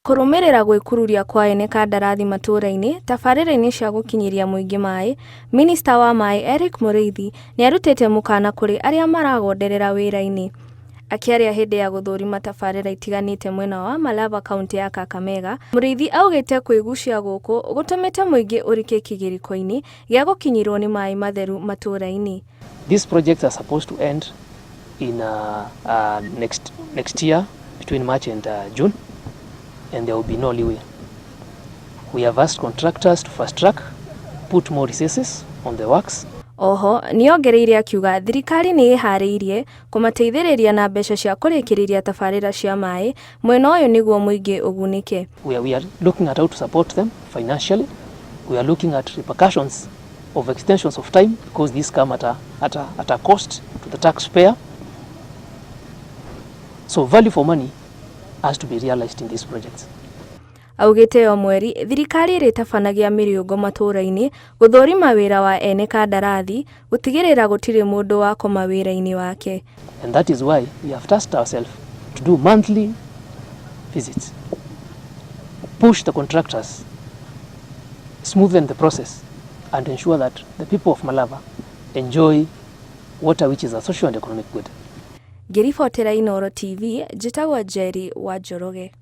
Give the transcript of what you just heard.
Kũrũmĩrĩra gwĩkururia kwa ene kandarathi matũra-inĩ tabarĩra-inĩ cia gũkinyĩria mũingĩ maĩ, Minista wa maĩ Eric Mũrĩithi nĩarutĩte mũkana kũrĩ arĩa maragonderera wĩra-inĩ. Akĩaria hĩndĩ ya gũthũrima tabarĩra itiganĩte mwena wa Malava kauntĩ ya Kakamega, Mũrĩithi augĩte kwĩgucia gũkũ gũtũmĩte mũingĩ ũrike kĩgirĩko-inĩ gĩa gũkinyĩrwo nĩ maĩ matheru matũra-inĩ. These projects are supposed to end in next year between March and June, and there will be no leeway. We have asked contractors to fast track, put more resources on the works. Oho nĩongereire akiuga thirikari nĩ ĩharĩirie kũmateithĩrĩria na mbeca cia kũrĩkĩrĩria tabarĩra cia maĩ mwena ũyũ nĩguo mũingĩ ũgunĩke. We are looking at how to support them financially. We are looking at repercussions of extensions of time because these come at a cost to the taxpayer. So value for money has to be realized in these projects. Augĩte o mweri thirikari ĩrĩtabanagia mĩrĩũngo matũra-inĩ gũthũrima wĩra wa ene kandarathi gũtigĩrĩra gũtirĩ mũndũ wakoma wĩra-inĩ wake. And that is why we have tasked ourselves to do monthly visits, push the contractors, smoothen the process, and ensure that the people of Malava enjoy water, which is a social and economic good. Ngĩribotera Inooro TV, njĩtagwo Njeri wa Njoroge.